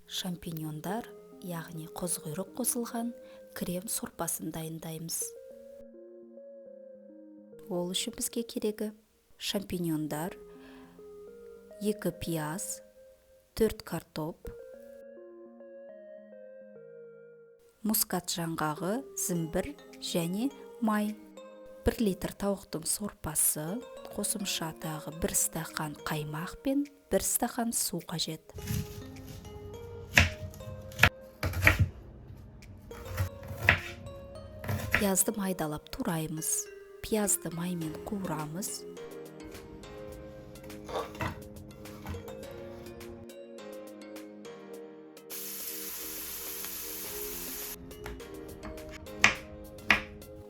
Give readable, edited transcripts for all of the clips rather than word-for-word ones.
Шампиньондар, яғни қозықұйрық қосылған крем сорпасын дайындаймыз. Ол үшін бізге керегі шампиньондар, 2 пияз, 4 картоп, мускат жаңғағы, зімбір және май. 1 литр тауықтың сорпасы, қосымша тағы 1 стақан қаймақ пен 1 стақан су қажет. Пиязды майдалап тураймыз. Пиязды маймен қуырамыз.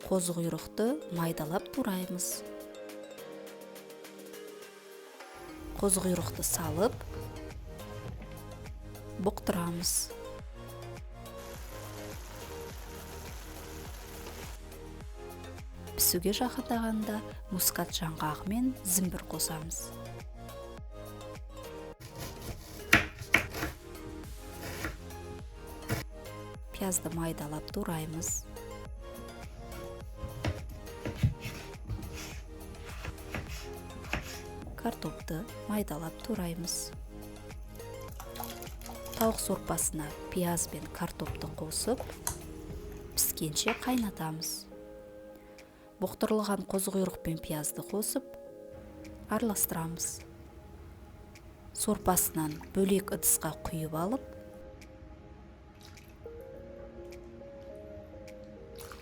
Қозықұйрықты майдалап тураймыз. Қозықұйрықты салып, бұқтырамыз. Пісуге жақындағанда мускат жаңғағы мен зімбір қосамыз. Пиязды майдалап тураймыз. Картопты майдалап тураймыз. Тауық сорпасына пияз бен картопты қосып, піскенше қайнатамыз. Бұқтырылған қозықұйрық пен пиязды қосып, араластырамыз. Сорпасынан бөлек ыдысқа құйып алып,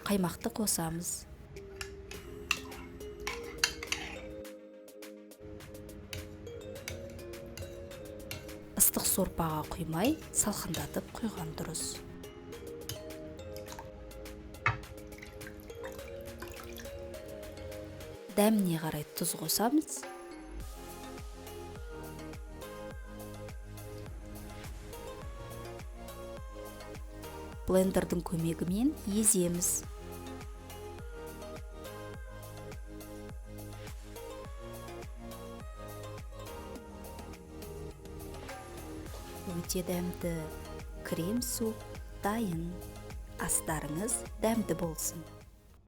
қаймақты қосамыз. Ыстық сорпаға құймай, салқындатып құйған дұрыс. Дәміне қарай тұз қосамыз. Блендердің көмегімен еземіз. Өте дәмді крем-суп дайын. Астарыңыз дәмді болсын.